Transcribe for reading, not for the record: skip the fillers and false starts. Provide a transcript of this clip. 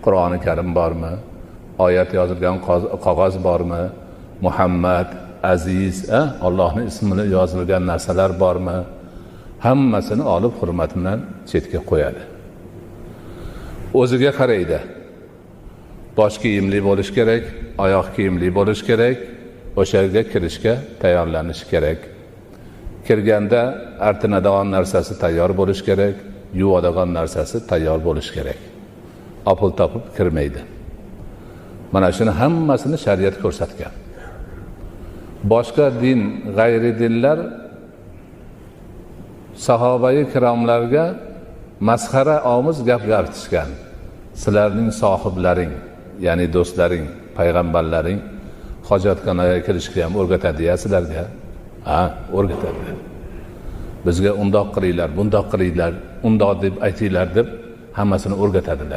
Qur'oni Karim bormi, oyat yozilgan qog'oz bormi, Muhammad, Aziz, Allohning ismini yozilgan narsalar bormi, hammasini olib hurmat bilan chetga qo'yadi. O'ziga qaraydi. Bosh kiyimli bo'lish kerak, oyoq kiyimli bo'lish kerak, o'sha yerga kirishga tayyorlanish kerak. Kirganda artinadigan narsasi tayyor bo'lish kerak, yuvadigan narsasi tayyor bo'lish kerak. Opil topib kirmaydi. Mana shuni hammasini shariat ko'rsatgan. Boshqa din, g'ayri dinlar sahobai kiromlarga masxara omuz gap gapirishgan. Sizlarning sohiblaring, ya'ni do'stlaring, payg'ambarlaring hojatxonaga kirishga ham o'rgatadi-ya sizlarga. Ha, o'rgatadi. Bizga undoq qilinglar, bundoq qilinglar, undoq deb aytinglar deb hammasini o'rgatadilar.